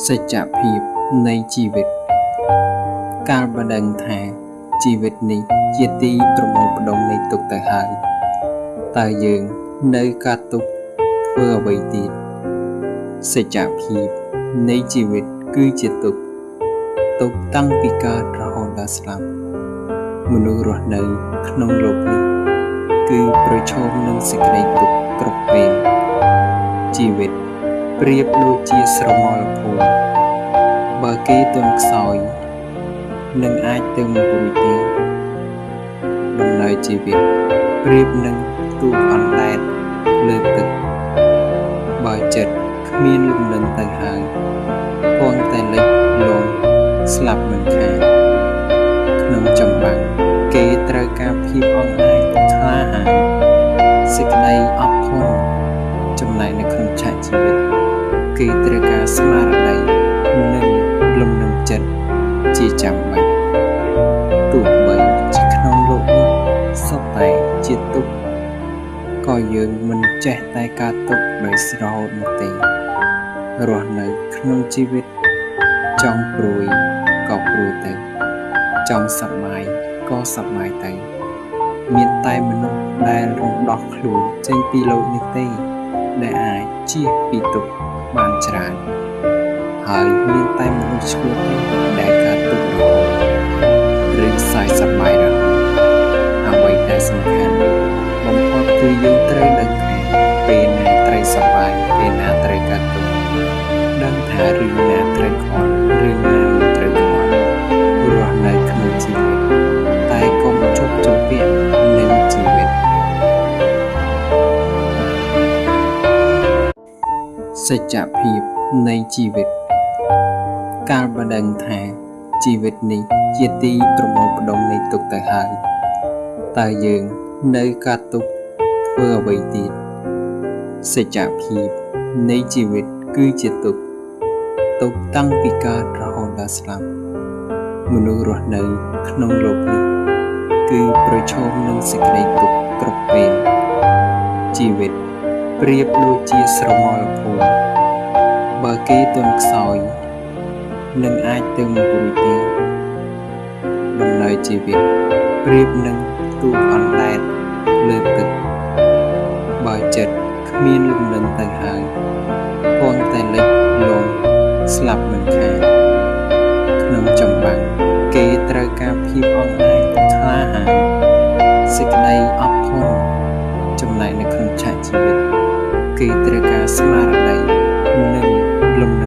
សច្ចភាពនៃជីវិតកាលបើដឹងថាជីវិតនេះជាទីប្រមូលផ្ដុំនៃទុក្ខទៅហើយតើយើងនៅកាត់ទុក្ខធ្វើអ្វីទៀតសច្ចភាពនៃជីវិតគឺជាទុក្ខទុក្ខតាំងពីកើតរហូតដល់ស្លាប់មនុស្សរស់នៅក្នុងលោកនេះគឺប្រឈមនឹងសេចក្តីទុក្ខគ្រប់ពេលជីវិតប្រៀបដូចជាស្រមោលភូមិបើគេទន់ខ្សោយនឹងអាចទៅមុខរួចទេដំណើរជីវិតប្រៀបនឹងទូកអណ្ដែតលើទឹកបើចិត្តគ្មានលំនឹងទៅហើយគង់តែលិចលង់ស្លាប់មិនខានក្នុងចម្បាំងគេត្រូវការភាពអង់អាចក្លាហានសេចក្តីអត់ធន់ចំណែកនៅក្នុងឆាកជីវិតគេត្រូវការស្មារតីនិងលំនឹងចិត្តជាចាំបាច់ទោះបីជាក្នុងលោកនេះសុទ្ធតែជាទុក្ខក៏យើងមិនចេះតែកើតទុក្ខដោយរហូតនោះទេរស់នៅក្នុងជីវិតចង់ព្រួយក៏ព្រួយទៅចង់សប្បាយក៏សប្បាយទៅមានតែមនុស្សដែលរំដោះខ្លួនចេញពីលោកនេះទេដែលអាចជៀសពីទុក្ខបានច្រើនហើយមានតែមនុស្សឈួតទេដែលកើតទុក្ខរហូតឬសើចសប្បាយរហូតអ្វីដែលសំខាន់បំផុតគឺយើងត្រូវដឹងថាពេលណាត្រូវសប្បាយពេលណាត្រូវកើតទុក្ខដឹងថារឿងណាត្រូវខ្វល់រឿងណាមិនត្រូវខ្វល់រស់នៅក្នុងជីវិតតែកុំជប់ជំពាក់នឹងជីវិតសច្ចភាពនៃជីវិតកាលបើដឹងថាជីវិតនេះជាទីប្រមូលផ្ដុំនៃទុក្ខទៅហើយតើយើងនៅកាត់ទុក្ខធ្វើអ្វីទៀតសច្ចភាពនៃជីវិតគឺជាទុក្ខទុក្ខតាំងពីកើតរហូតដល់ស្លាប់មនុស្សរស់នៅក្នុងលោកនេះគឺប្រឈមនឹងសេចក្តីទុក្ខគ្រប់ពេលជីវិតប្រៀបដូចជាស្រមោលភូមិបើគេទន់ខ្សោយនឹងអាចទៅមុខរួចទេដំណើរជីវិតប្រៀបនឹងទូកអណ្ដែតលើទឹកបើចិត្តគ្មានលំនឹងទៅហើយគង់តែលិចលង់ស្លាប់មិនខានក្នុងចម្បាំងគេត្រូវការភាពអង់អាចក្លាហានសេចក្តីអត់ធន់ចំណែកនៅក្នុងឆាកជីវិតគេត្រូវការស្មារ